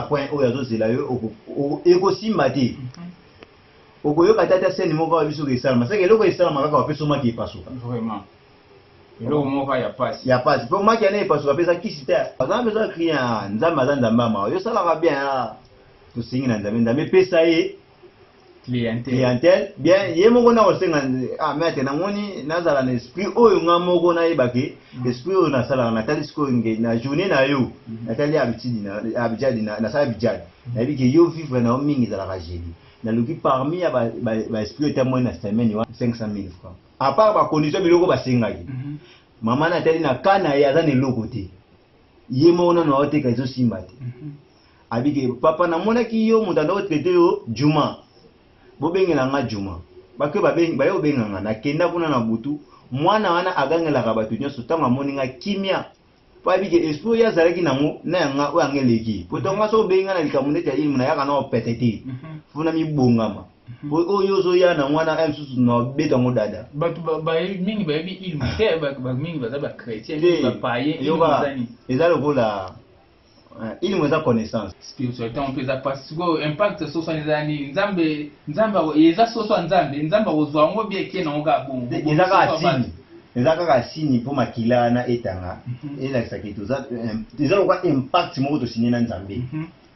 point oyo azozela yo, ekosimba te. Okoyoka te ata scène moko awa biso esalama. Seke eloko esalama kaka bapesa maki epasuka. Vraiment, eloko moko ya pasi. Ya pasi, mpo maki yana epasuka mpe eza kisi te. Aza besoin ya client. Nzambe aza Nzambe ya mawa. Yo osalaka bien, tosengi na Nzambe, Nzambe epesa ye clientèle. Clientèle bien. Ye moko na kosenga: "Ah maître, namoni nazala na esprit oyo nga moko nayebake esprit oyo nasalaka." Natali sikoyo nge na journée na yo, natali habitude na abijadi, nasala abijadi, nayebi ke yo vivre na yo mingi ezalaka jeudi. Naluki parmi ya baesprit oyo etamoi na semaine wana 500 000 francs, à part bacondition biloko basengaki. Mama natali na ka na ye, aza na eloko te. Ye moko nano aoteka, ezosimba te. Abike: "Papa, namonaki yo moto anda kotraiter yo Juma, bobengela nga Juma." Bake baye kobenganga, nakenda kuna na butu. Mwana wana agangelaka bato nyonso. Ntango amoni nga, kimia, po ayebike esprit oyo azalaki nango na yanga oyo yanga eleki. Po ntongo so obengi nga na likambo ndeti ya ilmu, nayaka na opete te, funa mibongama, po oyo ozoya nango wana ya mosusu na obeta yango dada. Bato mingi bayebi ilmu te. Mingi baza bachrétien, mingi bapaïen. Ilmu yoka eza nini? Eza lokola ilmu eza connaissance. Spiritualité yango mpe eza pasi. Sikoyo impact soso wana eza nini? Nzambe eza soso ya Nzambe, Nzambe akozwa yango bien, ekie nango kaka bongo. Eza kaka signe, eza kaka signe mpo makila wana etanga, elakisaka toza, eza lokola impact moko tosigné na Nzambe.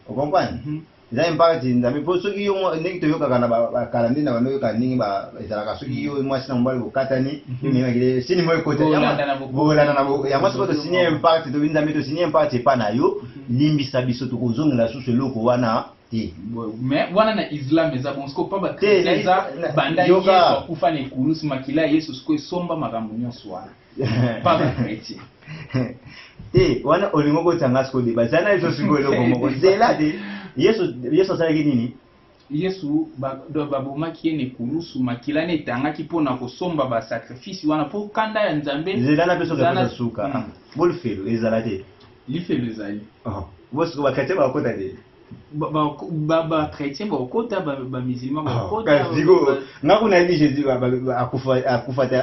Ocomprendre? Eza impact Nzambe, mpo soki yo ndenge toyokaka na bakala, nde na bando oyokaka ndenge ezalaka, soki yo mwasi na mobali bokatani, yo memaki signe moko ekota. Bolanda na bolanda na yango. Sikoyo tosigné impact, tobi: "Nzambe, tosigné impact epa na yo, limbisa biso, tokozongela susu eloko wana te." Mais wana na islam eza bon. Sikoyo mpa Te, bachrétien eza banda yoka. Yesu akufa na ekulusu, makila ya Yesu sikoyo esomba makambo nyonso wana mpa bachrétien. Te, wana olingi okotanga sikoyo débat zana biso sikoyo eloko moko. Zela te. Yesu asalaki nini? Yesu donc babomaki ye na ekulusu, makila na etangaki mpona kosomba basacrifice wana mpo kanda ya Nzambe. Zela na biso. Kapesa suka. Bolifelo ezala te? Lifelo ezali. Bo sikoyo bachrétien bakota te? Bachrétien bakokota, bamusulman bakokota. Kasi sikoyo nga kuna yebi Jésus akufa te.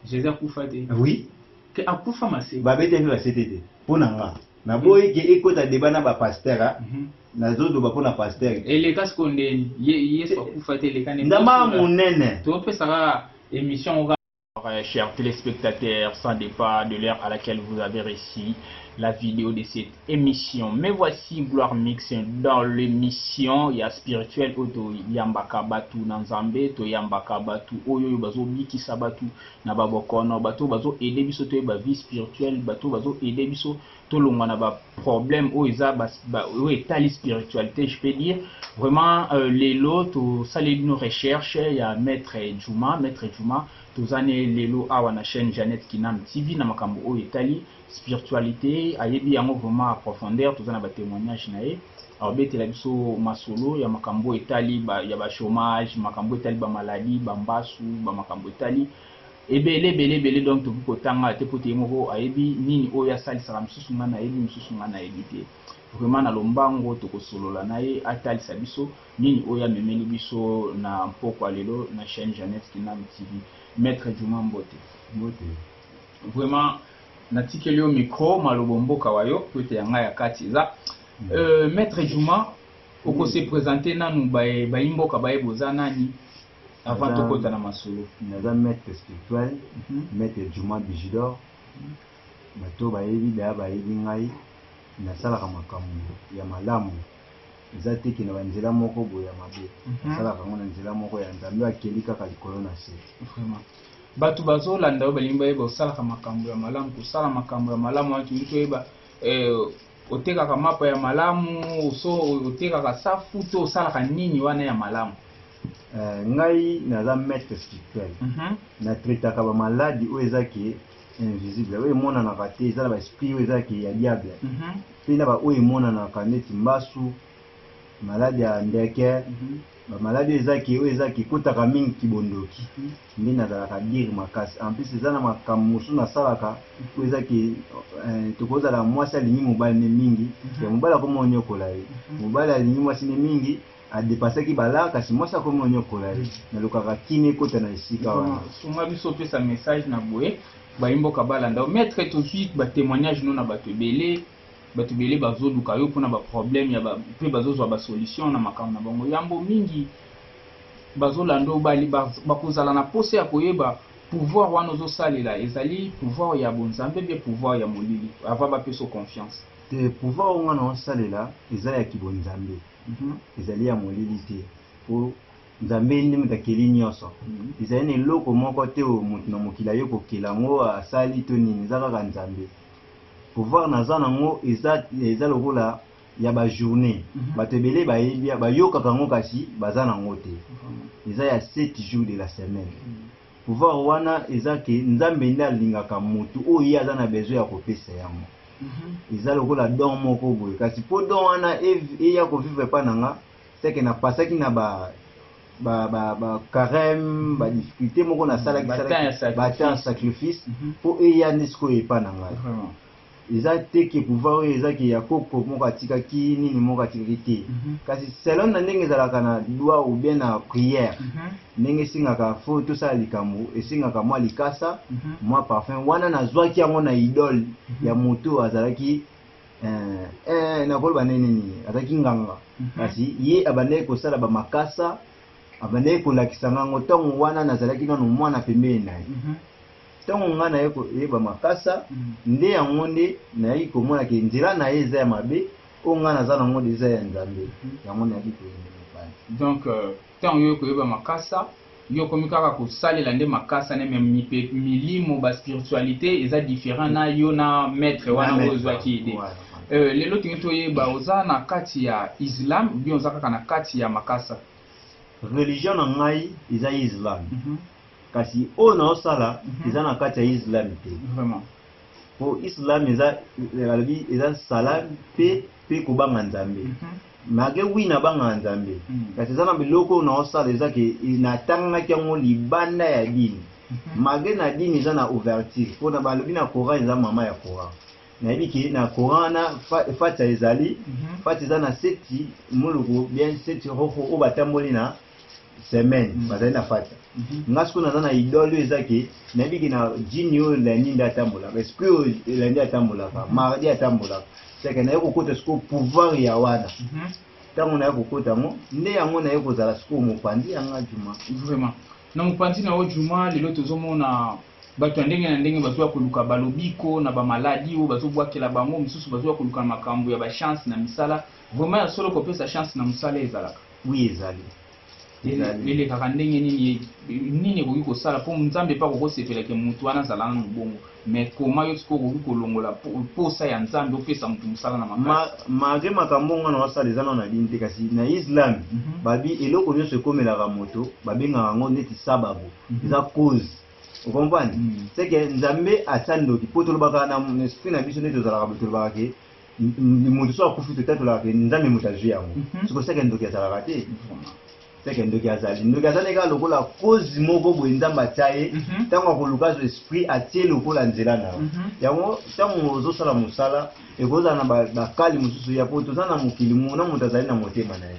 Jésus akufa te? Oui. Ke akufa mase. Babeti mpe basete te. Mpo na nga, naboyi ke ekota débat na bapasteur. Nazoloba mpo na pasteur. Eleka sikoyo ndeni? Yesu akufa te, eleka ndeni? Ndama monene. Topesaka émission oka. Chers téléspectateurs, sans départ de l'heure à laquelle vous avez reçu la vidéo de cette émission. Mais voici Gloire Mix dans l'émission ya spirituel oyo toyambaka batu na Nzambe, toyambaka batu oyo bazobikisa batu na babokono, bato bazo aider biso toyeba vie spirituelle, bato bazo aider biso tolongwa na baproblème oyo eza oyo etali spiritualité, je peux dire. Vraiment, lelo tosaleli bino recherche ya maître Juma. Maître Juma toza ne lelo awa na chaîne Jeannette Kinam TV na makambo oyo etali spiritualité. Ayebi yango vraiment à profondeur. Toza na batémoignage na ye, abetela biso masolo ya makambo oyo etali ya bachômage, makambo etali bamaladi, bambasu, bamakambo etali ebele ebele ebele. Donc tokoki kotanga te po te ye moko ayebi nini oyo asalisaka. Mosusu ngai nayebi, mosusu ngai nayebi te. Vraiment, na lombango tokosolola na ye, atalisa biso nini oyo amemeli biso na mpokwa lelo na chaîne Jeannette Kinam TV. Maître Juma, mbote. Mbote. Vraiment, natikeli yo micro, malobo mboka wa yo po ete ya ngai ya kati eza. Maître Juma, okose présenter nanu bayi mboka bayeba oza nani avant tokota na masolo. Naza maître spirituel, maître Juma Bijidor. Bato bayebi daya, bayebi ngai. Nasalaka makambo ya malamu, eza te ke na banzela moko boye ya mabe. Nasalaka yango na nzela moko ya Nzambe oyo akeli kaka likolo na se. Vraiment, bato bazolanda oyo balingi bayeba osalaka makambo ya malamu. Kosala makambo ya malamu wana, tolingi toyeba otekaka mapa ya malamu, so otekaka safu, to osalaka nini wana ya malamu? Ngai naza maître spirituel. Natraitaka bamaladi oyo eza ke invisible, oyo emonanaka te, eza na baesprit oyo eza ke ya diable, mpe na baoyo emonanaka neti mbasu, maladi ya ndeke, bamaladi oyo eza ke ekotaka mingi kibondoki. Nde nazalaka dire makasi. En plus, eza na makambo mosusu nasalaka oyo eza ke tokozala mwasi alingi mobali ne mingi, ya mobali akomi onyokola ye, mobali alingi mwasi ne mingi, adépasaki bala, kasi mwasi akomi onyokola ye. Nalukaka kimia ekota na esika wana. Sunga biso, opesa message na boye bayimboka balanda. Maître, tozwi batémoignage no na bato ebele. Bato ebele bazoluka yo mpona baproblème ya mpe bazozwa basolution na makambo na bango. Yambo mingi bazolanda oyo bakozala na posa ya koyeba pouvoir wana ozosalela ezali pouvoir ya bonzambe mpe pouvoir ya molili avant bapesa confiance. Te, pouvoir oyo nga na osalela eza ya kibonzambe. Ezali ya molili te, po Nzambe nde moto akeli nyonso. Ezali na eloko moko te oyo moto na mokili aye kokela yango, asali to nini, eza kaka Nzambe. Pouvoir naza nango eza lokola ya bajournée. Bato ebele bayebi, bayokaka yango, kasi baza nango te. Eza ya 7 jours de la semaine. Pouvoir wana eza ke Nzambe nde alingaka motu oyo ye aza na besoin ya kopesa yango. Eza lokola don moko boye, kasi mpo don wana eya kovivre epa na nga, c'est que napasaki na ba carême, badifficulté moko nasalaki, batemps ya sacrifice, mpo eya nde sikoyo epa na ngai. Eza te ke pouvoir oyo eza ke ya koko moko atikaki nini, moko atikaki te, kasi selon na ndenge ezalaka na dua ou bien na prière, ndenge esengaka fo tosala likambo, esengaka mwa likasa, mwa parfum wana nazwaki yango na idole ya moto azalaki, nakoloba nde nini, azalaki nganga, kasi ye abandaki kosala bamakasa, abandaki kolakisa ngango. Ntango wana nazalaki nano mwana pembeni na ye. Ntango ngai naye koyeba makasa nde yango nde nayaki komona ke nzela na ye eza ya mabe, oyo ngai naza nango eza ya Nzambe. Yango nayaki koyende mopanzi. Donc ntango yo koyeba makasa, yo okomi kaka kosalela nde makasa ne, me milimo, baspiritualité eza différent na yo na maître wana oyo ozwaki idée. Lelo tingi toyeba, oza na kati ya islam bien oza kaka na kati ya makasa? Religion na ngai eza islam, kasi oyo naosala eza na kati ya islam te. Po islam eza, balobi eza sala mpe kobanga Nzambe. Malgré oui nabangaka Nzambe, kasi eza na biloko oyo naosala eza ke natangaki yango libanda ya dini. Malgré na dini eza na ouverture, mpona balobi na Coran, eza mama ya Coran. Nayebi ke na Coran wana fatia ezali, fatia eza na sept moluku bien sept roho oyo batamboli na semaine, bazali na fatia. Nga sikoyo naza na idole oyo eza ke nayebi ke na jini oyo lundi nde atambolaka, esprit oyo lundi atambolaka, mardi atambolaka. Seke naye kokota sikoyo pouvoir ya wana. Ntango naye kokota yango nde yango naye kozala sikoyo mopanzi yanga Juma. Vraiment, na mopanzi na yo Juma, lelo tozomona bato ya ndenge na ndenge bazoya koluka balobiko na bamaladi oyo bazobwakela bango, mosusu bazoya koluka na makambo ya bachance na misala. Vraiment, ya solo kopesa chance na mosala ezalaka? Oui, ezali. Elekaka ndenge nini? Nini ekoki kosala mpo Nzambe mpe akokosepelake motu wana azala nanu bongo? Mais koma yo sikoyo okoki kolongola posa ya Nzambe opesa motu mosala na makasi? Malgré makambo nga na wasala eza nano na dini te, kasi na islam babi eloko nyonso ekomelaka moto babengaka yango neti sababu, eza cause, ocomprendre? C'est que Nzambe atia ndoki, mpo tolobaka na esprit na biso nde tozalaka, tolobaka ke moto so akufi, totatolaka ke Nzambe moto azwi yango. Siko seke ndoki azalaka te, seke ndoki azali, ndoki azali kaka lokola cause moko boye Nzambe atia ye. Ntango akoluka azwa esprit, atie lokola nzela na yo. Yango ntango ozosala mosala, ekozala na bakali mosusu ya, po toza na mokili na moto azali na motema na ye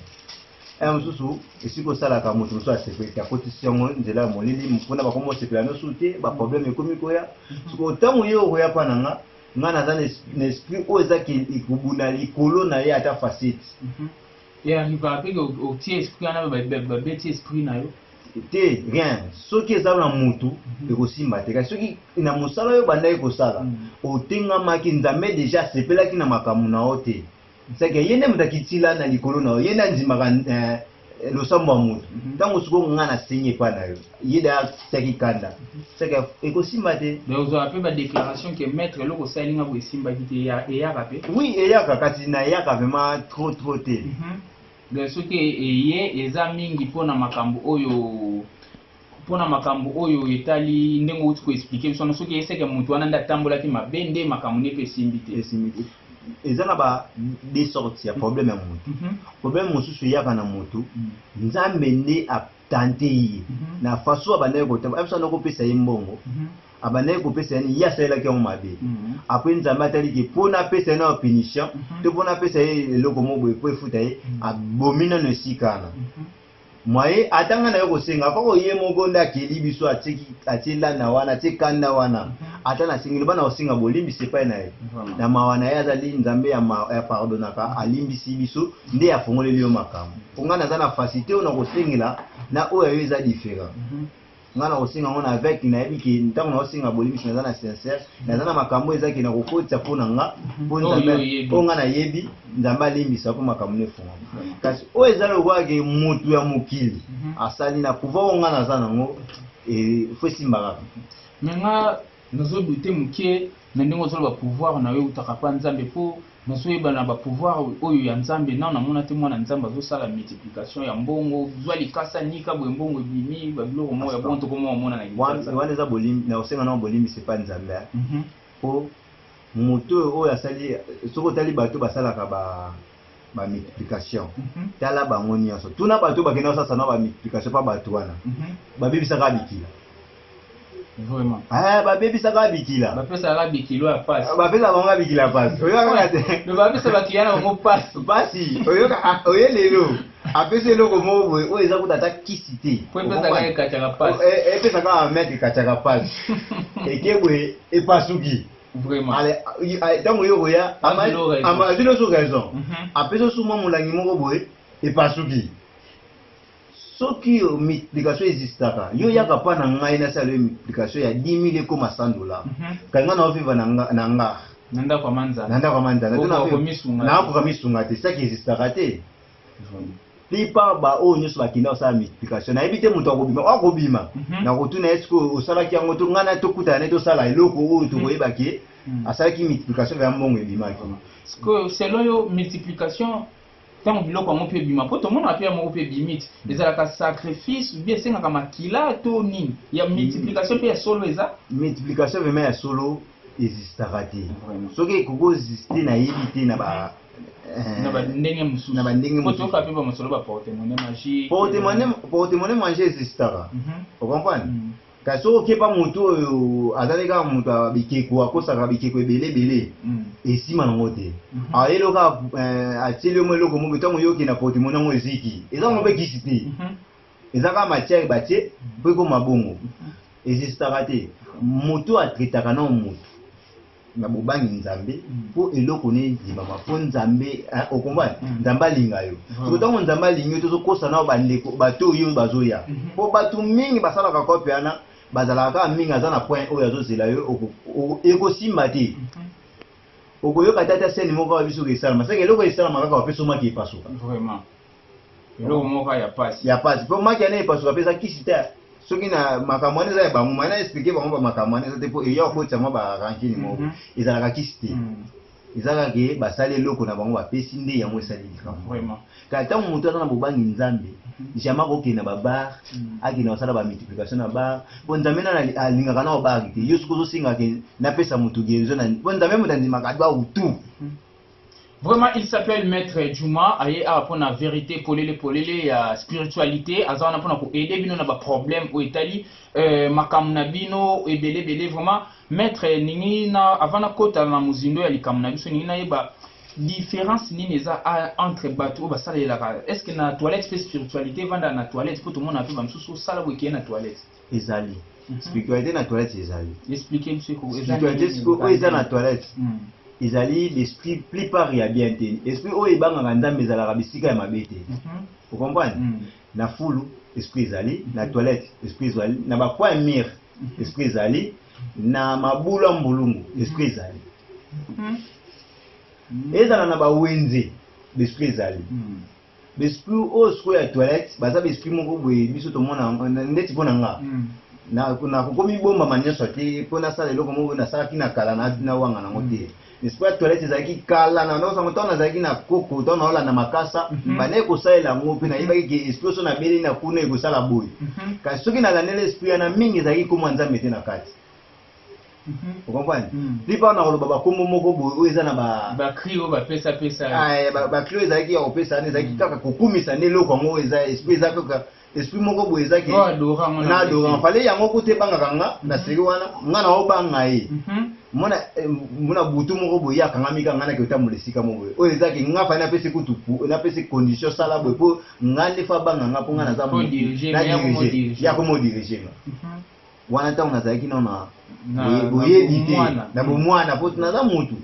aya mosusu. Esika osalaka, moto mosusu asepeli te, akotisi yango nzela ya molili mpona bakoma osepela nyonso te, baproblème ekomi koya. Sikoyo ntango ye okoya mpa na nga, nga naza na esprit oyo eza kobunda likolo na ye ata facette. Earrivaka mpe otie esprit wana, babeti esprit na yo? Te, rien. Soki eza na mutu, ekosimba te. Kasi soki na mosala oyo bandaki kosala, otengamaki, Nzambe déjà asepelaki na makambo na yo te, seke ye nde moto akitila na likolo na yo, ye nde andimaka losambo ya motu. Ntango sikoyo nga nasengi epai na yo, ye da atiaki kanda, seke ekosimba te. Donc ozwaka mpe badéclaration ke maître, eloko osali nga boye esimbaki te, eyaka mpe? Oui, eyaka, kasi nayaka vraiment trop trop te. Donc soki eye, eza mingi mpona makambo oyo, mpona makambo oyo etali ndenge outi koexpliquer biso wana. Soki eyeseke motu wana nde atambolaki mabe, nde makambo nde mpe esimbi te. Esimbi te. Eza na ba deux sortes ya problème ya motu. Problème mosusu eyaka na motu, Nzambe nde atante ye na façon abandaki kotamba biso, abandaki kopesa ye mbongo, abandaki kopesa ye nini, ye asalelaki yango mabe. Après Nzambe ataliki mpona apesa ye na punition to mpona apesa ye eloko moko boye mpo efuta ye, abomi nano esika wana. Moye ata ngai naye kosenga koko ye moko nde akeli biso, atie lana wana, atie kanda wana. Ata nasengi, loba na kosenga bolimbisi epai na ye na mawa na ye, azali Nzambe ya pardonnaka, alimbisi biso nde afongoleli yo makambo. Po ngai naza na facilité oyo na kosengela na oyo ya yo eza différent. Ngai na kosenga yango na avec nayebi ke ntango nakosenga bolimbisi, naza na sincère, naza na makambo eza ke na kokotisa mpo na nga, mpo Oyo Nzambe oyebi. Oyo ngai nayebi, Nzambe alimbisa mpo makambo no efungama. Kasi oyo eza lokola ke motu ya mokili asali na pouvoir oyo ngai naza nango, faut esimba kaka. Me nga nazodouter moke na ndenge ozoloba pouvoir na yo eutaka mpa Nzambe, mpo nazoyeba na bapouvoir oyo ya Nzambe nano namona te mwana Nzambe azosala multiplication ya mbongo, zwa likasa, nika boye, mbongo ebimi, babiloko moko ya bongo tokoma omona na Kinshasa. Wana eza na kosenga nao bolimbisi epai Nzambe, mpo moto oyo asali, soki otali bato basalaka ba bamultiplication, tala bango nyonso, tuna bato bakenda kosasa na bamultiplication mpa bato wana, babebisaka bikila. Vraiment. Eh, babebisaka bikila. Bapesaka bikilo ya pasi. Bapesa bango bikila pasi, oyoka kaka te. Me bapesa bakiliya na bango pasi. Pasi, oyoka oye lelo apesi eloko moko boye oyo eza kuta ata kisi te. Po epesaka ekatiaka pasi. Epesaka maître ekatiaka pasi, eke boye epasuki. Vraiment. Ntango yo koya Azwi raison. Azwi loso raison, apesi osu mwa molangi moko boye epasuki. Soki yo multiplication existaka, yo yaka mpa na ngai, nasala yo multiplication ya 10 000 ekoma 100 $. Kasi ngai naovivre na nga na ndako ya manzana. Na ndako ya manzana. Okoka komisunga te. Nakoka misunga te, saki existaka te. Plupart baoyo nyonso bakenda kosala multiplication, nayebi te moto akobima, oyo akobima nakotuna ye sikoyo osalaki yango to ngai na tokutana ne tosala eloko oyo tokoyeba ke asalaki multiplication ya mbongo ebimaki. Sikoyo, selon yo, multiplication, ntango biloko yango mpe ebima, mpo tomonaka mpe ya moko mpe ebimi ti, ezalaka sacrifice ou bien esengaka makila to nini ya multiplication mpe ya solo eza? Multiplication vraiment ya solo existaka te. Soki ekoki koexiste, nayebi te na ba na bandenge mosusu. Na bandenge po mosusu. Toyoka mpe bamasolo ba porte-monnaie magique. Porte-monnaie magique existaka, ocomprendre? Kasi soki okepa motu oyo azali kaka moto ya bikeko, akosaka bikeko ebele ebele, esima nango te. Ayeli yo kaka, atieli yo mwa eloko moko, ntango yoki na porte-monnaie yango eziki, eza yango mpe kisi te, eza kaka matière batie mpo ekoma bongo. Existaka te. Moto atraitaka nao motu na bobangi Nzambe mpo eloko ne endimama, mpo Nzambe, ocomprendre? Nzambe alinga yo. Soki ntango Nzambe alingi yo, tozokosa nao bandeko bato oyo bazoya, mpo bato mingi basalaka kope wana, bazalaka kaka mingi, aza na point oyo azozela yo, ekosimba te. Okoyoka te ata sene moko awa biso esalama seke eloko esalama kaka bapesa maki epasuka. Vraiment, eloko moko ya pasi. Ya pasi, mpo maki wana epasuka mpe eza kisi te. Soki na makambo wana eza ya bango, mana expliquer bango bamakambo wana eza te, mpo eya kokotisa mwa barancune moko. Ezalaka kisi te, eza kaka ke basali eloko na bango, bapesi nde yango esali likambo. Kaka ntango moto aza na bobangi Nzambe, jamais akokende na babar, akende kosala bamultiplication na bar, mpo Nzambe nani alingaka na bar te. Yo soki ozosengaka ke napesa moto guérison, mpo Nzambe moto andimaka doit tout. Vraiment, il s'appelle Maître Juma, aye awa mpona vérité polele polele ya spiritualité, aza wana mpona koaider bino na baproblème oyo etali makambo na bino ebele ebele. Vraiment, Maître, ningi na avant nakota na mozindo ya likambo na biso, ningi nayeba différence nini eza entre bato oyo basalelaka, est ce que na toilette mpe spiritualité evandaka na toilette? Mpo tomona mpe bamosusu osala boye, ekeye na toilette. Ezali spiritualité na toilette, ezali. Explique biso eza Spiritualité nini? Sikoyo oyo eza na toilette ezali l'esprit plupart ya bien te. Esprit oyo ebangaka Nzambe ezalaka bisika ya mabe te, ocomprendre? Na fulu esprit ezali, na toilette esprit ezali, na bacoin mur esprit ezali, na mabulu ya mbulungu esprit ezali, ezala na bawenze l'esprit ezali. L'esprit oyo sikoyo ya toilette, baza baesprit moko boye biso tomona yango ndeti mpo na nga nakokomi bombama nyonso te mpo nasala eloko moko boye nasalaki na kala na wanga nango te. Esprit ya toilette ezalaki kala na ndosango, ntango nazalaki na koko, ntango naolanda makasa, bandaki kosalela yango mpe nayebaki ke esprit so nabeleli na kuna ekosala boye. Kasi soki nalandeli esprit wana mingi, ezalaki kombo ya Nzambe te na kati, ocomprendre? Plupart na koloba bakombo moko boye oyo eza na ba bacri oyo bapesapesa. Ah, bacri oyo ezalaki ya kopesa wana ezalaki kaka kokumisa nde eloko yango oyo eza esprit, eza kaka esprit moko boye eza ke oyo adora yango na adoran fale yango kuta ebangaka nga na seri wana, nga na obanga ye. Mona mona butu moko boye ye akangami kaka nga nake kotambola esika moko boye oyo eza ke nga fallait napesi kutu napesi condition sala boye po nga nde faut abanga nga po nga naza Faut mutu diriger, na mais ya komo diriger diriger. ye akomi o diriger nga. Wana ntango nazalaki nano na Na boyebi te bomwana. na bomwana po naza mutu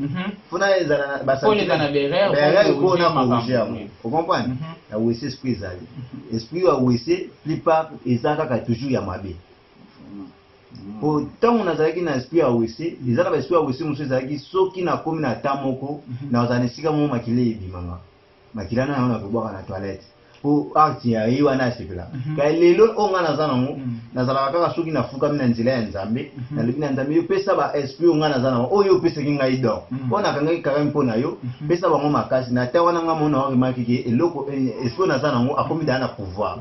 faut nazala na ba Faut oleka na berere, berere faut po corriger na makambo. corriger yango, o comprendre? Na wese esprit ezali, esprit ya wese plupart eza kaka toujours ya mabe. Po ntango nazalaki na esprit ya wese, eza na ba esprit ya wese mosusu ezalaki soki nakomi na temps moko, nazala na esika moko makila ebimanga, makila na yango nakobwaka na toilette po acte ya ye wana asepelaka. Kasi lelo oyo ngai naza nango, nazalaka kaka soki nafukami na nzela ya Nzambe, nalobi na Nzambe: yo pesa ba esprit oyo ngai naza nango, oyo opesaki ngai don, oyo nakangaki karame mpo na yo, pesa bango makasi. Na ta wana ngai mona oremarquer ke eloko esprit oyo naza nango akomi daa na pouvoir.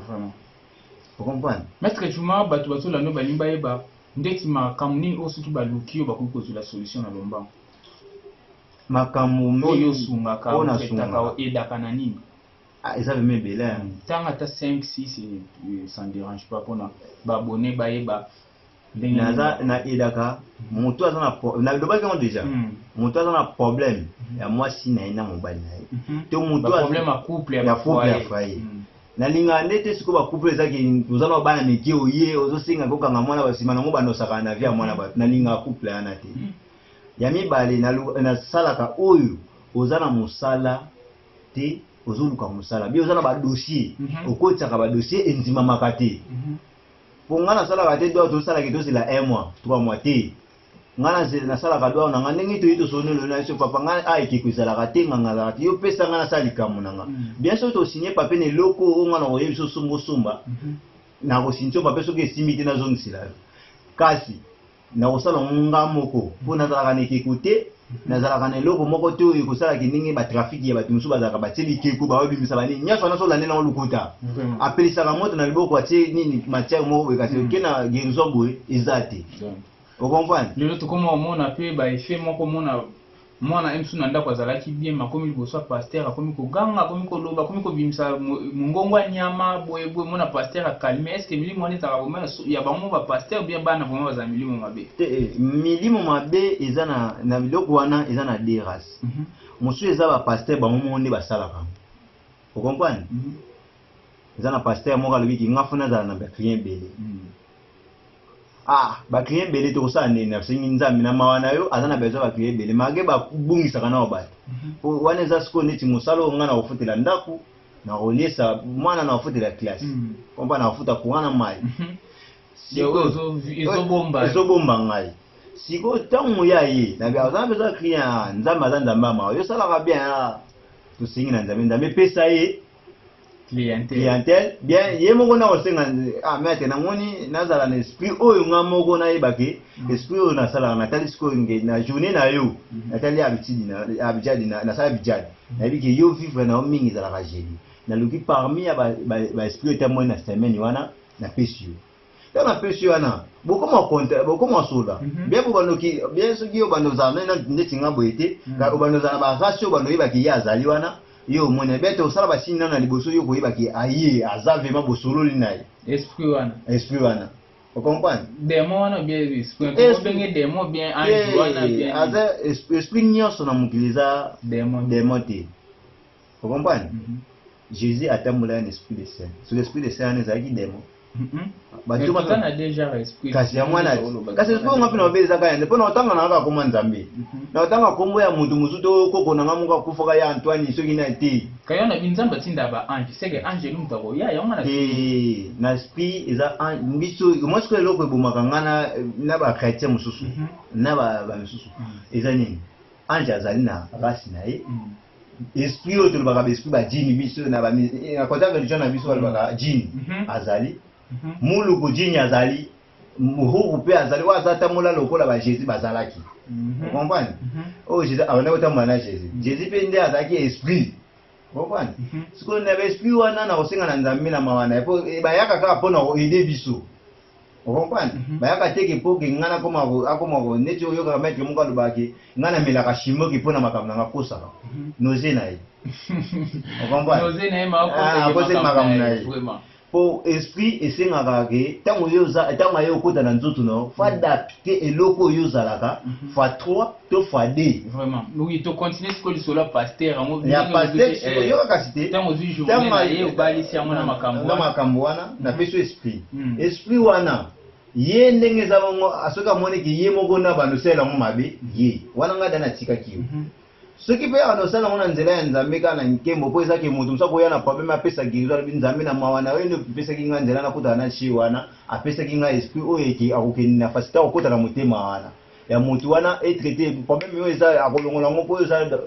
O comprendre? Maître Djuma, bato bazolanda oyo balingi bayeba ndeti makambo nini oyo soki baluki yo bakoki kozwela solution na lombango. Makambo oyo mingi osungaka, oyo otraitaka, nasungaka. Oaidaka na nini? Ah, eza vraiment ebele. Ntango ata 5 6 ça ne dérange pas mpona babone bayeba ndenge Naza naaidaka moto aza na nalobaki yango déjà, moto aza na problème ya mwasi na ye na mobali na ye to moto Baproblème ya couple, ya ya couple, ya bafoyer. Foyer. Nalingaka nde te sikoyo bacouple ezaki oza na bana mike, oye ozosenga kokanga mwana, basima nango bandosaka na vie ya mwana bato. Nalingaka couple wana te. Ya mibale, nasalaka oyo oza na mosala te, ozoluka mosala bi oza na badossier, okotisaka badossier endimamaka te. Po nga nasalaka te doa tosalaki tozela un mois, 3 mois te. Nga nasalaka doa na nga ndenge toyi tosoni lelo na biso, papa. Nga a ekeko ezalaka te, nganga azalaka te. Yo pesa nga nasala likambo na nga. Bien soki tosigne papier na eloko oyo nga na koyebi biso osomba, osomba, nakosigne so papier. Soki esimbi te, nazongisela yo. Kasi nakosala yango nga moko mpo nazalaka na ekeko te, nazalaka na eloko moko te oyo ekosalaki ndenge batrafic ya bato mosusu bazalaka batie bikeko, baobimisa banini nyonso wana. So olandeli yango lokuta, apelisaka moto na liboko, atie nini, matière moko boye, kasi oke na guérison boye eza te. Ocomprendre? Lelo tokoma komona mpe baeffet moko, omona mwana ye mosusu na ndako azalaki bien, akomi liboso ya pasteur, akomi koganga, akomi koloba, akomi kobimisa mongongo ya nyama boye boye. Mona pasteur acalme. Est ce que milimo wana ezalaka vraiment ya bango mo bapasteur, bien bana vraiment bazala milimo mabe? Te, milimo mabe eza na biloko wana, eza na deux races. Mosusu eza bapasteur bango moko nde basalaka, ocomprendre? Eza na pasteur moko alobiki: nga faut nazala na baclient ebele. Ah, baclient ebele, tokosala ndeni? Nasengi Nzambe na mawa na yo, aza na besoin baclient ebele malgré babungisaka nao bato. Po wana eza sikoyo neti mosala oyo nga na kofutela ndako, na koliesa mwana, na kofutela classe, kompa na kofuta courant na mai. Ezobomba. Ezobomba ngai. Sikoyo ntango ya ye nabi aza na besoin ya client, ah, Nzambe aza Nzambe ya mawa, yo osalaka bien, ah, tosengi na Nzambe, Nzambe epesa ye clientèle. Clientèle bien, ye moko na kosenga: ah maître, namoni nazala na esprit oyo nga moko nayeba ke esprit oyo nasalaka. Natali sikoyo nge na journée na yo, natali habitude na abjad, nasala abjad, nayebi ke yo vivre na yo mingi ezalaka jeudi. Naluki parmi ya baesprit oyo etamboli na semaine wana, napesi yo. Ntango napesi yo wana, bokoma konta, bokoma sola bien po bandoki bien. Soki yo bando ozala neti nga boye te, obando ozala na barace oyo bando oyebaki ye azali wana, yo omoni bien te, osala basigne nano na liboso, yo koyebaki aye aza vraiment, bosololi na ye. Esprit wana. Esprit wana, ocomprendre? Démon wana bien esprit, obenge démon bien, ange wana bien. Aza esprit nyonso na mokili eza démon. Démon te, ocomprendre? Jésus atambolaki na esprit de saint. Soki esprit de saint wana ezalaki démon, bato toza na déjà esprit. Kasi yango wana, kasi esprit onga mpe na mabe ezaka ya nde mpo na otanga na kaka komwa Nzambe, na otanga kombo ya moto mosusu to koko na nga moko akufaka ya Antoine soki na te. Kayo na Nzambe atinda ba ange, seke ange moto akoya yango na Te, na esprit eza biso mwa sikoyo eloko ebomaka nga na bachrétien mosusu na bamisusu eza nini? Ange azali na race na ye. Esprit oyo tolobaka baesprit, bajini, biso na kota religion na biso balobaka jini azali, muluku jini azali, muhuku mpe azali, oyo aza tambola lokola baJésus bazalaki. Ocomprendre? Oyo Jésus abanda kotambola na Jésus, Jésus mpe nde azalaki esprit, comprendre? Sikoyo na baesprit wana, na kosenga na Nzambe na mawa na ye, po bayaka kaka mpona koaider biso, ocomprendre? Bayaka teke mpo ke ngai nakoma akoma neti oyokaka maître moko alobaka ke ngai namelaka shimoki mpo na makambo na nga, akosaka noze na ye, ocomprendre? Noze na ye. Akoseli makambo na ye. Po esprit esengaka ke tango yo oza tango aye okota na nzoto na yo faut adapter eloko oyo ozalaka fois 3 to fois 2. Vraiment. Oui, to continuer sikoyo lisolo ya pasteur yango. Ya pasteur sikoyo yoka kasi te. Tango ozui journée na ye obalisi yango na makambo wana. Na makambo wana napesi yo esprit. Esprit wana ye ndenge eza bongo soki amoni ke ye moko na bando osalela yango mabe ye wana ngai da natikaki yo. Soki pe abanda kosala yango na nzela ya Nzambe kaka na nkembo, po eza ke moto mosusu akoya na problème apesa guerison alobi Nzambe na mawa na yo nde opesaki nga nzela nakutana na che wana, apesaki nga esprit oyo eke akokende na facilite akokota na motema wana ya moto wana e traiter problème oyo eza akolongola yango po eza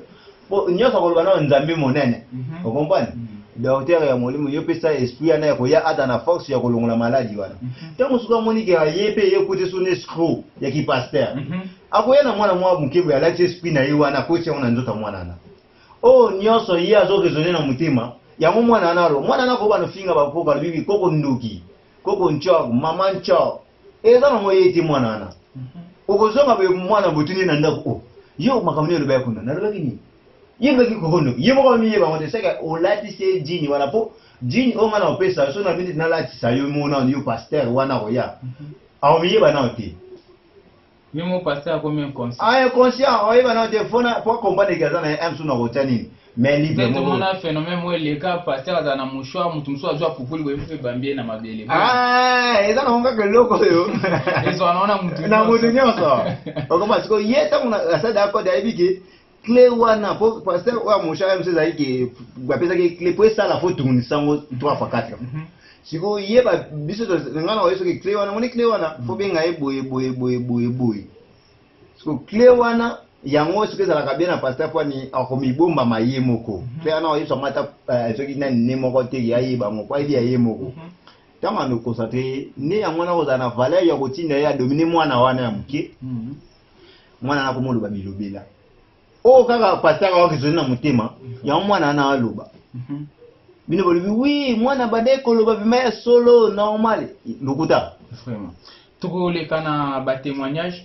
po nionso akoloba nao Nzambe monene o comprendre? Docteur ya molimo yo pesa esprit wana ya koya ata na force ya kolongola maladi wana tango soki amoni ke aye pe ye kuti son escroc ya ki pasteur Akoya na mwana mwa moke boye alati esprit na ye wana akotisi yango na nzoto ya mwana wana. Oyo nionso ye azo raisonner na motema yango mwana wana aloba. Mwana wana akoba nofinga ba koko alobi bi koko ndoki, koko ntshor, maman ntshor. Eza nango ye te mwana wana. Okozonga boye mwana botuni ye na ndako oh yo makambo nini olobaki kuna? Nalobaki nini? Ye alobaki koko ndoki. Ye moko amiyeba yango te. Seke olatisi ye djini wana po djini oyo nga nakopesa yo soki nalobi neti nalatisa yo moko nanu yo pasteur wana akoya akomiyeba nanu te. Ye moko pasteur akomi inconscient. Ah inconscient oyeba nanu te faut na po comprendre que aza na ye mosusu na kotia nini mais libre moko. Tomona phénomène moko eleka pasteur azala na mouchoir mutu mosusu azwa pupuli boye mpe ebambi ye na mabele. Ah eza nango kaka eloko oyo. Ezwa nango na mutu na mutu nyonso. Okoma sikoyo ye ntango asali da code ayebi ke clé wana po pasteur oyo ya mouchoir mosusu ezalaki ke bapesaki ye clé po esala faut tournisa yango 3 fois 4. Sikoyo ye ba biso to nga na oye soki clé wana moni clé wana faut benga ye boye boye boye boye boye. Sikoyo clé wana yango soki ezalaka bien na pasteur po ani akomibombama ye moko. Clé wana oyebisa ngo ata soki nani ne moko te ye ayeba yango po ayebi ya ye moko. Tango ando concentre ye nde yango wana akozala na valeur ya kotinda ye a dominer mwana wana ya moke. Mwana wana akoma oloba bilobela. Oyo kaka pasteur awa raisonner na motema yango mwana wana aloba. Bino bolobi oui mwana abandaki koloba vraiment ya solo normal lokuta. Vraiment. Tokoleka na ba témoignages.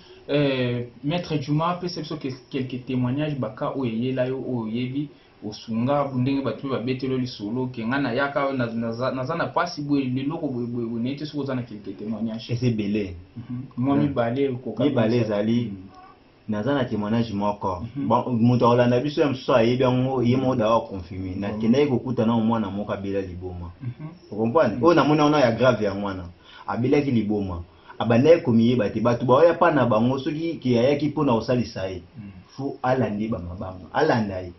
Maître Djuma pesa biso quelques témoignages ba cas oyo eyela yo oyo oyebi osunga ndenge bato mpe babeteli yo lisolo ke ngai nayaka naza na pasi boye leloko boye boye boye nayebi te soki oza na quelques témoignages. Eza ebele. Mwa mibale okoka. Mibale ezali. Naza na temoignage moko bon moto akolanda biso ya mosusu ayebi yango ye moko dawa aconfirme nakendaki kokuta nao mwana moko abela liboma ocomprendre oyo namoni yango ya grave yango wana abelaki liboma abandaki komiyeba te bato baoya pa na bango soki ke ayaki mpo na kosalisa ye fo alanda ye bamabanga alanda ye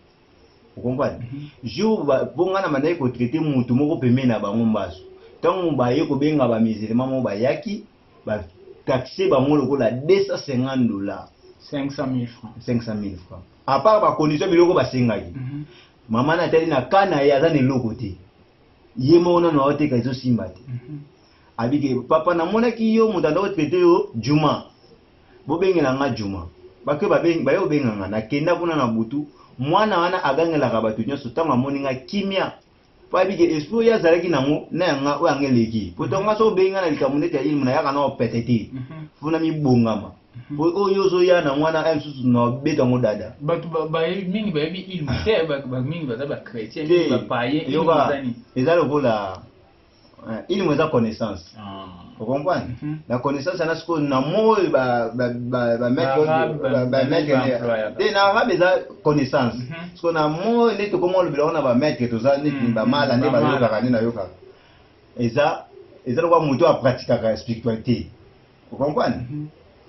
ocomprendre jour mpo ngai nabandaki kotraite moto moko pembeni na bango mbasu ntango baye kobenga bamusulman moko bayaki Ba taxer bango lokola 250 dollars. 500 000 francs. 500 000 francs. À part ba conditions biloko basengaki. Maman na atali na cas na ye aza na eloko te. Ye moko nanu aoteka ezo simba te. Abike papa namonaki yo moto anda kotraite yo Juma. Bobengela nga Juma. Bake babengi baye kobenga nga nakenda kuna na butu mwana wana agangelaka bato nyonso ntango amoni nga kimia Po ayebi ke esprit oyo ye azalaki nango na ya nga oyo ya nga eleki. Po tango nga soki obengi nga na likambo neti ya ilmu nayaka nao pete te. Faut namibongama. Po oyo yo ozoya nango wana heure mosusu nao beta yango dada. Batu bayebi mingi bayebi ilmu te ba mingi baza ba chretien mingi ba paien ilmu Yoka eza nini? Eza lokola ilmu eza connaissance. O comprendre? Na connaissance wana sikoyo na mot oyo ba ba ba ba maître ba ba maître te na arabe eza connaissance. Sikoyo na mot oyo nde tokoma olobela wana ba maître toza neti ba mala nde bayokaka nde nayokaka. Eza eza lokola moto oyo apratikaka spiritualité. O comprendre?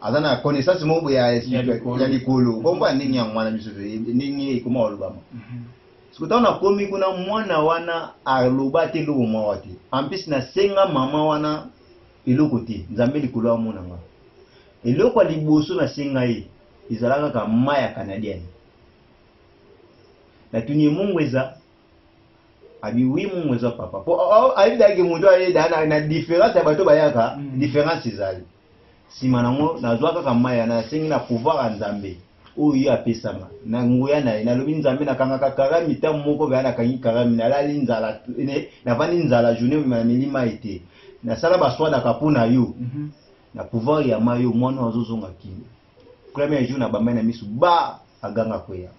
Aza na connaissance moko boye ya ya likolo. O comprendre ndenge yango wana biso toyebi ndenge ekoma kolobama. Sikoyo tango nakomi kuna mwana wana aloba ata eloko moko te. En plus nasenga maman wana eloko te. Nzambe likolo amona nga. Eloko ya liboso nasenga ye ezalaka kaka mayi ya canadienne. Natuni ye mungwa eza? Abi oui mungwa eza papa. Po ayebi dejà ke mutu aye dejà na difference ya bato bayaka difference ezali. Sima nango nazua kaka mayi wana nasengi na pouvoir ya Nzambe oyo ye apesa nga na nguya na ye nalobi Nzambe nakangaka karami tango moko vaya nakangi karami nalali nzala navandi nzala journee mobimba nameli mayi te nasala ba swadaka po na yo na pouvoir ya mayi oyo mwana oyo azozonga kimia premier jour nabamba ye na misu ba aganga akweya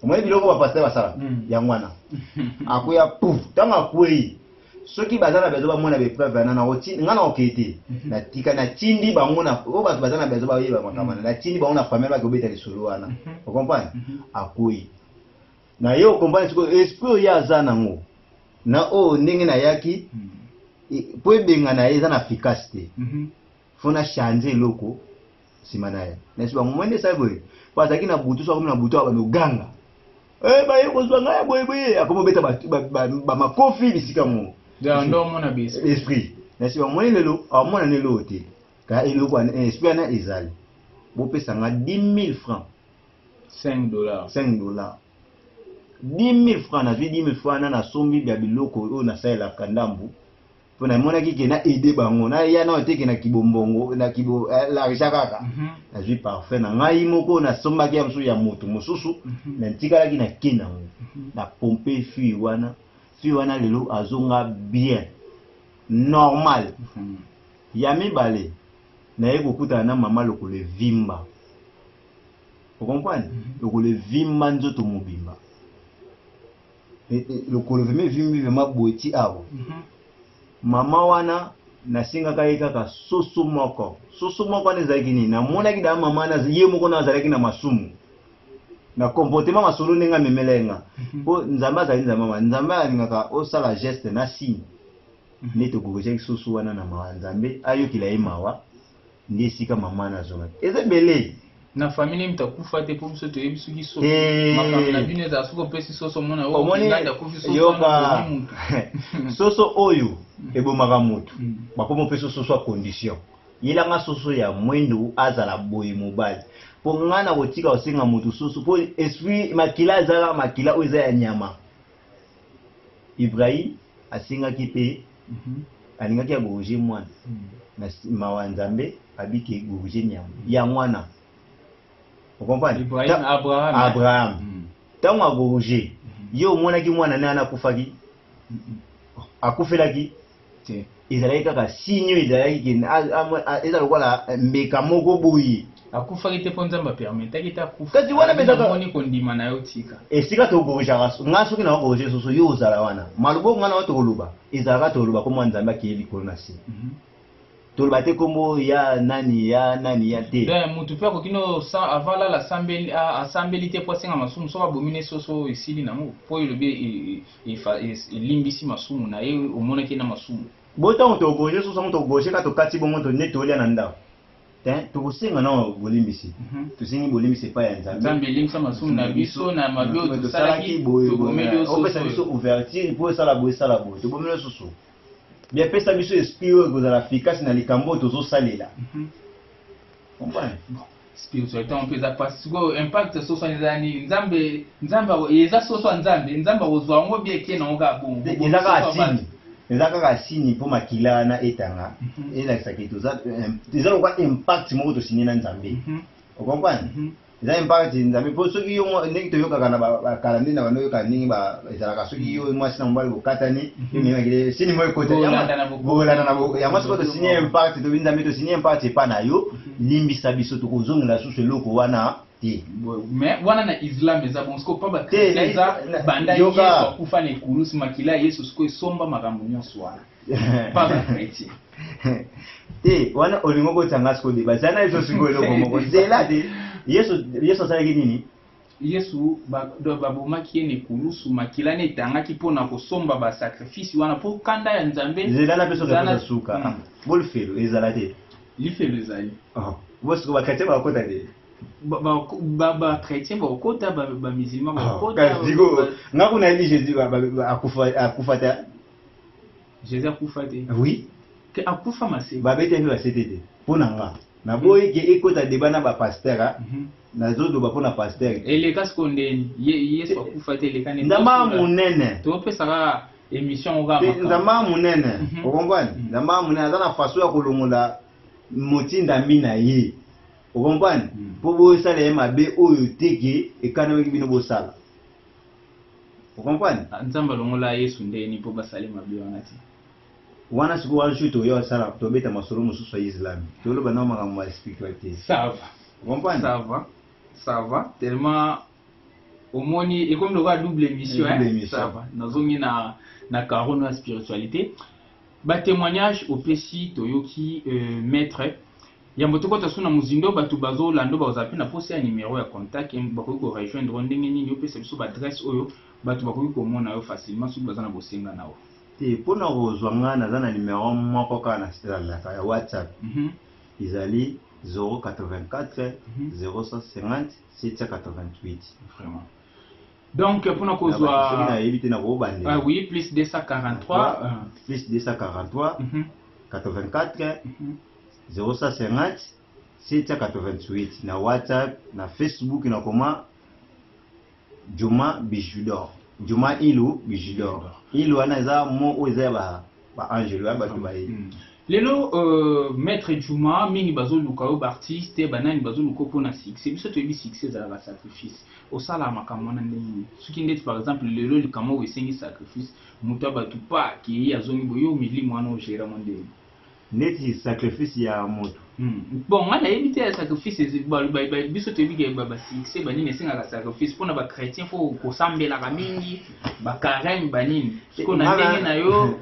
omoni biloko ba pasteur basalaka yango wana akweya pouf tango akweyi. Soki baza na besoin bamona baepreuve wana, nga na okee te. Natika, natindi bango na oyo bato baza na besoin bayeba makambo wana, natindi bango na famille bake obeta lisolo wana. Ocomprendre? Akwei na ye, ocomprendre sikoyo esprit oyo ye aza nango na oyo ndenge nayaki mpo ebenga na ye eza na efficace te. Fo na change eloko nsima na ye. Nasi bango moi nde esali boye, po azalaki na butu. So akomi na butu, abanda oganga: "Eh, baye kozwa ngai ya boye boye." Akomi obeta bamakofi bisika moko. Donc ndo omona baesprit. Esprit nasi bamoni lelo, amona na eloko te. Ka eloko wana, esprit wana ezali, bopesa nga 10 000 francs. 5 dollars. 5 dollars, 10 000 francs. Nazwi 10 000 francs wana, nasombi bya biloko oyo nasalelaka ndambu, mpo namonaki ke na aide bango, naya nao te ke na kibombongo, na kibo l'argent kaka. Nazwi parfum na ngai moko, nasombaki ya mosusu ya moto mosusu. Natikalaki na ke nango, na pompe fille wana. Fille wana lelo azonga bien, normal. Ya mibale, naye kokutana na mama, lokolo evimba, ocomprendre? Lokolo evimba nzoto mobimba. Lokolo vraiment evimbi, vraiment boye ti awa. Mama wana, nasengaka ye kaka soso moko. Soso moko wana ezalaki nini? Namonaki daa mama wana ye moko na azalaki na masumu na comportement, masolo ndenge amemela ye nga, mpo Nzambe azali Nzambe mama. Nzambe alingaka osala geste na signe. Nde tokokosaki soso wana na mawa, Nzambe ayokela ye mawa. Nde esika mama wana azongaki, eza ebele. Na famille nini moto akufa te? Mpo biso toyebi soki soso Eh. makambo na bino ezala, soki opesi soso, omona oyo Omoni, nganda akufi soso yoka. wana obomi mutu. Soso oyo ebomaka motu, bakomi opesa soso ya condition: yelanga soso ya mwindu, azala boye, mobali. Mpo ngai na kotika kosenga motu soso, mpo esprit makila ezalaka makila oyo eza ya nyama. Ibrahim asengaki mpe, alingaki agorge mwana. Na mawa ya Nzambe, abiki egorge nyama yango wana, ocomprendre? Ibrahim, Abraham. Abraham. Ntango agorge ye, omonaki mwana ne wana akufaki, akufelaki? Te. Ezalaki kaka signe oyo ezalaki ke eza lokola mbeka moko boye. Akufaki te mpo Nzambe apermetaki te akufa. Kasi wana mpe Namoni kondima na yo, tika. Esika togorgeaka, nga soki nakogorge soso, yo ozala wana. Maloba nga na yo tokoloba ezalaka, toloba kombo ya Nzambe akeye likolo na se. Toloba te kombo ya nani, ya nani, ya te. Donc motu mpe akoki no avant alala, asambeli, asambeli te mpo asenga masumu. Soki abomi ne soso, esili nango, mpo elobi elimbisi masumu na ye, omonaki ye na masumu. Bo ntango togorge soso yango, togorge kaka, tokati bongo, nde tolia na ndako te. Tokosenga nao bolimbisi. Tosengi bolimbisi epai ya Nzambe. Nzambe, elimbisa masumu na biso na mabe oyo tosalaki. Boye. Tobomeli yo opesa soso. Biso ouverture mpo esala boye, esala boye, tobomeli yo susu bien. Pesa biso esprit oyo ekozala efficace na likambo oyo tozosalela. Comprendre? Spiritualité yango mpe eza mpasi. Sikoyo impact ya soso wana eza nini? Nzambe, Nzambe eza soso ya Nzambe, Nzambe akozwa yango bien, ekie nango kaka bongo. Eza kaka Soso ya bato. signe, eza kaka signe mpo makila wana etanga, elakisaka toza, eza lokwa impact moko tosinye na Nzambe. Ocomprendre? Eza impact Nzambe, mpo soki yo ndenge toyokaka na bakala, nde na bando oyokaka ndenge ezalaka, soki yo mwasi na mobali bokatani, yo memaki signe moko ekota. Bolanda na bolanda na yango. Sikoyo tosinye impact, tobi Nzambe tosinye impact epa na yo, limbisa biso, tokozongela susu eloko wana te. Mais wana na islam eza bon. Sikoyo mpa Te, bachrétien eza banda yoka. Yesu akufa na ekulusu, makila ya Yesu sikoyo esomba makambo nyonso wana mpa bachrétien. Te, wana olingi okotanga sikoyo débat, zala na yeso sikoyo eloko moko, zela te. Yesu, Yesu asalaki nini? Yesu donc babomaki ye na ekulusu, makila ne etangaki mpona kosomba basacrifice wana mpo kanda ya Nzambe. Zela na biso. Zala Réponse suka. Bolifelo ezala te? Lifelo ezali. Bo sikoyo bachrétien bakota te? Bachrétien bakokota, bamusulman bakokota. Kasi sikoyo nga kuna yebi Jésus akufa te. Jésus akufa te? Oui. Ke akufa mase. Babeti mpe basete te. Mpo na nga, naboyi ke ekota débat na bapasteur. Nazoloba mpo na pasteur. Eleka sikoyo ndeni ye Yesu akufa te, eleka ndeni? Nzambe ya monene. Topesa kaka émission yango kaka Te, makambo. Nzambe ya monene. Ocomprendre? Nzambe ya monene aza na façon ya kolongola motindami na ye, ocomprendre? Mpo bosala ye mabe oyo te ke ekanamaki bino bosala, ocomprendre? Ah, Nzambe alongola Yesu ndeni mpo basali mabe wana te? Wana sikoyo wana soki toya osala, tobeta masolo mosusu ya islam, toloba na makambo ya spiritualité. Ça va. Ocomprendre? Ça va, ça va tellement. Omoni ekomi lokola double émission, Double hein? émission. Ça va. Nazongi na carono ya spiritualité. Ba témoignage opesi toyoki maître. Yambo tokota so na mozindo, bato bazolanda, bazala mpe na posa ya numéro ya contact, bakoki korejoindre ndenge nini? Opesa biso baadresse oyo bato bakoki komona yo facilement soki baza na bosenga na yo. Te, mpona kozwa nga, naza na numéro moko kaka nasalelaka ya WhatsApp. Ezali 084 050 788. Vraiment, donc mpona Soki kozwa nayebi te, nakobandela. Ah oui, plus 243 Plus 243 84 050 788 na WhatsApp. Na Facebook nakoma Juma Bijudor, Juma Ilu Bijudor. Ilu wana eza mo oyo eza ya baangelo, ya bato baye. Lelo maître Juma, mingi bazoluka yo, baartiste, banani bazoluka mpona succès. Biso toyebi succès ezalaka sacrifice. Osalaka makambo wana ndenge nini? Soki ndeti par exemple lelo likambo oyo esengi sacrifice, moto ya bato pa akei, azongi boye, yo milimo wana ogérer mo ndenge? Neti sacrifice ya moto? Bon, ngai nayebi te ya sacrifice. Biso toyebi ke basuccès banini esengaka sacrifice. Mpona bachrétien, faut kosambelaka mingi, bacarême, banini. Sikoyo na ndenge na yo,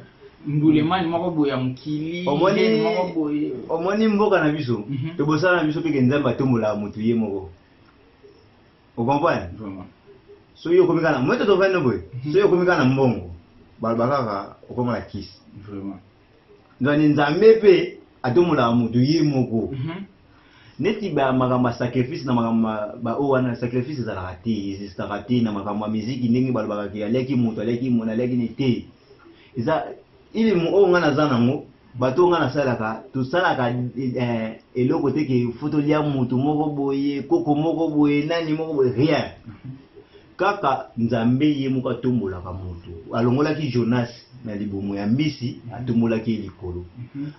ndulemani moko boye ya mokili, ndenge moko boye. Omoni mboka na biso, tobosala na biso mpeke Nzambe atombolaka motu ye moko, ocomprendre? Vraiment. Soki okomi kaka na moto, tovandi boye, soki okomi kaka na mbongo, baloba kaka okoma na kisi. Nzani Nzambe mpe atombolaka motu ye moko. Neti bamakambo ya sacrifice na makambo baoyo wana, sacrifice ezalaka te, existaka te na makambo ya miziki. Ndenge balobaka ke aliaki moto, aliaki moto, aliaki ni te. Eza ilimu oyo ngai naza nango. Bato oyo ngai nasalaka, tosalaka eloko te ke faut tolia motu moko boye, koko moko boye, nani moko boye, rien. Kaka Nzambe ye moko atombolaka motu. Alongolaki Jonas na libumu ya mbisi, atombolaki ye likolo.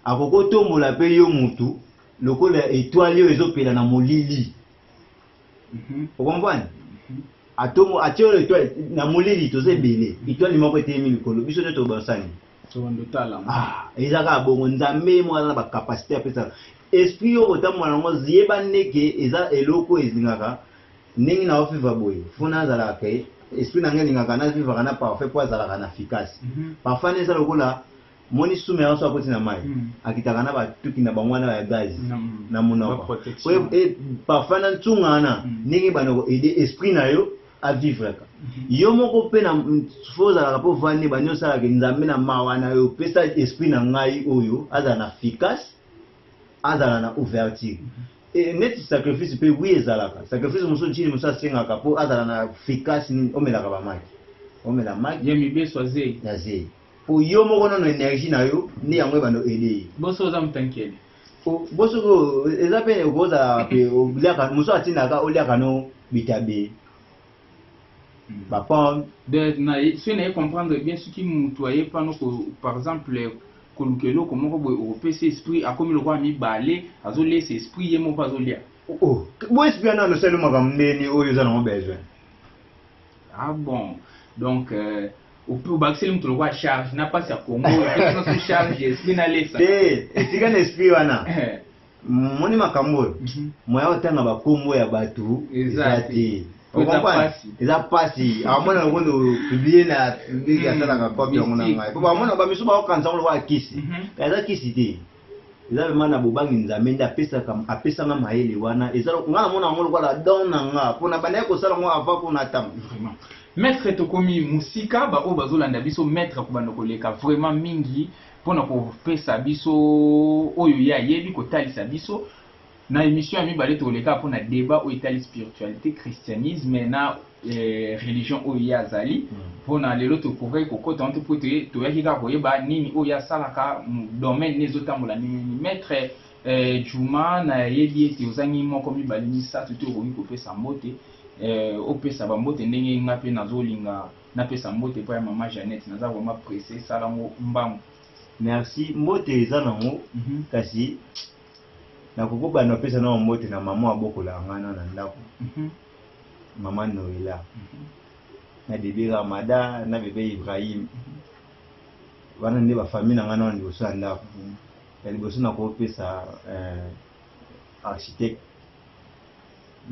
Akoki otombola mpe yo motu lokola étoile oyo ezopela na molili, ocomprendre? Atongo atie oyo étoile na molili, toza ebele, étoile moko etelemi likolo, biso nde tobosani. Tobandotala. Ah, eza kaka bongo. Nzambe moko aza na bacapacité, apesaka esprit oyo kotambola nango. Yeba ndeke eza eloko elingaka ndenge na ovivre boye, faut nazalaka ke esprit na ngai elingaka navivaka na parfum mpo azalaka na efficace. Parfum eza lokola moni sume yango, so akoti na mai, akitaka na batuki na bango wana ya gaz na monoko. Parfum na ntunga wana, ndenge bana koaider esprit na yo avivreka yo moko mpe na faut ozalaka mpo vandi bandi osalaka. Nzambe na mawa na yo, pesa esprit na ngai oyo azala na efficace, azala na ouverture. Neti sacrifice mpe, oui, ezalaka sacrifice mosusu, ntini mosusu asengaka mpo azala na efficace. Nini omelaka? Bamaki, omela maki ya mibeso azei. Ya zei, po yo moko nano énergie na yo nde yango ebanda oaider ye. Boso oza motankele. Bosoki eza mpe okozala mpe oliaka mosusu, atindaka oliaka no bitabe, bapomme. Soki naye comprendre bien, soki motu aye pano, par exemple koluka eloko moko boye, okopesa esprit akomi lokola mibale, azolesa esprit, ye moko azolia. Oh, bo esprit wana alosali makambo ndeni oyo eza nango besoin. Ah bon, donc obakiseli moto lokola charge na mpasi ya Congo, epesi charge esprit nalesa. Te, esika na esprit wana moni makambo oyo moya otanga bakombo ya bato eza te. Eza pasi, amona lokondo publie na public, asalaka copie yango na ngai po bamona bamisu baokanisa yango lokola kisi. Eza kisi te, eza vraiment na bobangi Nzambe nde apesanga mayele wana. Eza nga namona yango lokola don na nga mpona bandaki kosala yango avant mpona ntango. Vraiment, maître, tokomi mosika. Baoyo bazolanda biso, maître kobanda koleka vraiment mingi mpona kopesa biso oyo ye ayebi kotalisa biso. Na émission ya mibale toleka mpona débat oyo etali spiritualité, christianisme na religion oyo ye azali. Mpona lelo tokokaki kokota wana te mpo toyaki kaka koyeba nini oyo asalaka, domaine nini ezotambola ndenge nini. Maître Juma, nayebi ete ozangi moko, mibale, misato te. Okoki kopesa mbote, opesa bambote ndenge nga mpe nazolinga napesa mbote epai ya mama Jeannette. Naza vraiment pressé, salango mbangu. Merci. Mbote eza nango, kasi nakoki kobanda opesa nao mbote na mama abokolaka ngai na ndako, mama Noela, na bebe Ramada, na bebe Ibrahim. Wana nde bafamille na ngai nano liboso ya ndako. Ya liboso nakopesa architecte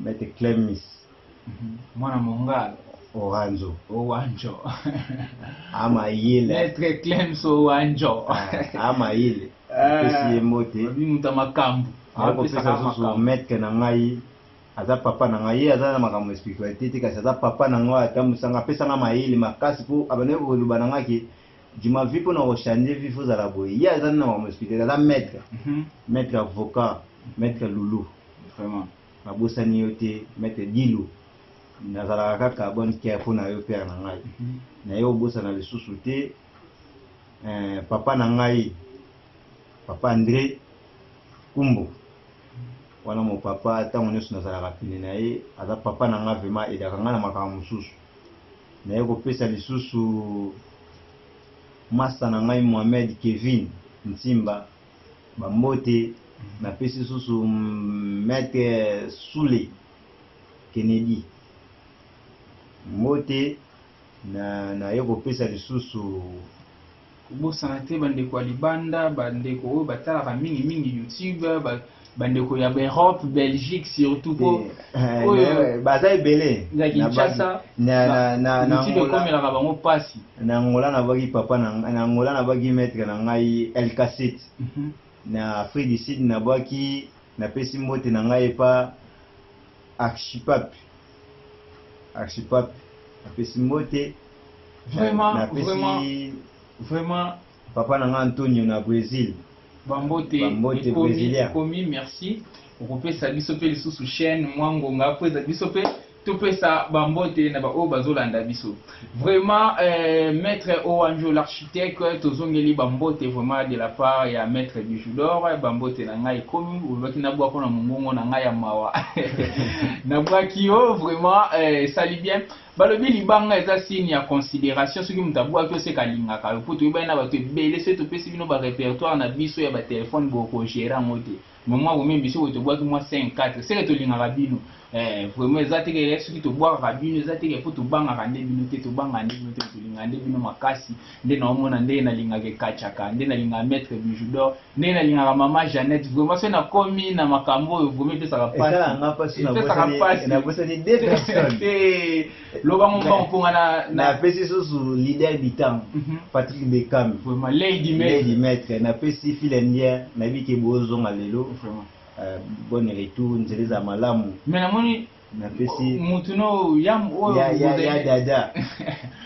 maître Clemis. Mwana mongala. Oranzo. Owanjo. Amayele. Maître Clems Owanjo. Ah, amayele. Apesi ye mbote. Babi moto ya makambo. Nakopesa susu maître na ngai aza papa na ngai ye aza na makambo ya spiritualité te kasi aza papa na ngai atambwisanga apesanga mayele makasi mpo abandaki koloba na ngai ke duma vie mpona kochange vie fo ozala boye ye aza na makambo ya spiritualité aza maître maître avocat maître lulu Vraiment. Nabosani yo te maitre Dilu nazalaka kaka bonne care mpo na yo père na ngai naye obosana lisusu te eh, papa na ngai papa Andre Kumbu wana mo papa ntango nyonso nazalaka pene na ye aza papa na ngai vraiment aidaka ngai na makambo mosusu naye kopesa lisusu masta na ngai Mohamed Kevin Ntimba Ba mbote napesi lisusu maitre Sule Kennedy mbote na naye kopesa lisusu. Kobosana te bandeko ya libanda, bandeko oyo batalaka mingi mingi YouTube, bandeko ya ba Europe, Belgique surtout po oyo baza ebele na Kinshasa na na na YouTube ekomelaka bango pasi. Na Angola nabwaki papa na na Angola nabwaki maitre na ngai El Cassette. Na Afrique du Sud nabwaki napesi mbote na ngai epa Archipape. Archipape napesi mbote. Vraiment, napesi vraiment, vraiment. Papa na ngai Antonio na Bresil. Bambote, Bambote ekomi, Brasilia. ekomi, merci. Okopesa biso pe lisusu chaîne mwa ngonga po eza biso pe Topesa ba mbote na ba oyo bazolanda biso. Vraiment euh, maître Owanjo l'architecte tozongeli ba mbote vraiment de la part ya maître Bijou d'or ba mbote na ngai ekomi olobaki nabwako na mongongo na ngai ya mawa nabwaki yo vraiment euh, esali bien balobi libanga eza signe ya considération soki moto abwaki yo seka alingaka yo mpo toyebani na bato ebele soki topesi bino ba répertoire na biso ya batelefone bokogere yango te Mais mwa combien biso boye tobwaki mwa 5 4 seke tolingaka bino eh, vraiment eza te ke soki tobwakaka bino eza te ke mpo tobangaka nde bino te tobangaka nde bino te tolingaka nde bino makasi nde naomona ndenge nalingaka ekachaka nde nalingaka maître bijou d'or ndenge nalingaka mama Jeannette vraiment soki nakomi na makambo oyo vraiment epesaka pasi epesaka pasi nabosani deux personnes te loba ngo mbango mpo nga na napesi susu leader du temps Patrick Beckham vraiment lady maître lady maître napesi fil indien nayebi ke bozonga lelo vraiment bonne retour nzela eza malamu mais namoni napesi mutu no ya oyo ya ya ya dada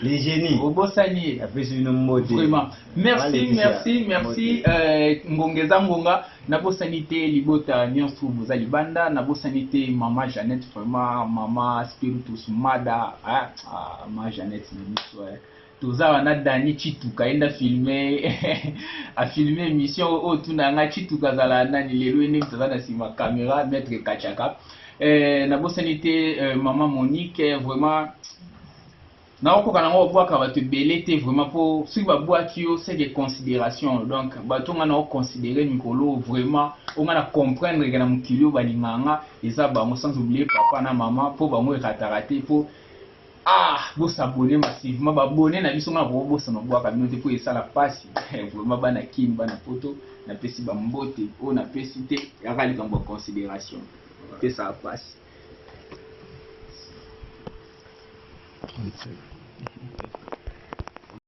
les génies obosani ye napesi bino mbote vraiment merci merci merci euh, ngonga eza ngonga nabosani te libota nyonso boza libanda nabosani te mama Jeannette vraiment mama Spiritus Mada ah, ah, mama Jeannette na biso eh. Toza wana Dany Tshituka ye nde a filme a filme emission oyo tuna yanga Tshituka azala nani lelo ye nde mutu aza na sima camera maitre Kachaka eh, nabosani te euh, maman Monique vraiment nakokoka nango kobwaka bato ebele te vraiment mpo soki babwaki yo seke considération donc bato nga nao considere mikolo vraiment oyo nga na comprendre ke na mokili oyo balingaka nga eza bango sans oublier papa na mama mpo bango erataka te mpo Ah bo s'abonner massivement ba abonner na biso nga nako bosana kobwaka bino te po esala pasi vraiment bana kin bana poto na pesi ba mbote oyo na pesi te yaka likambo ya consideration epesaka pasi.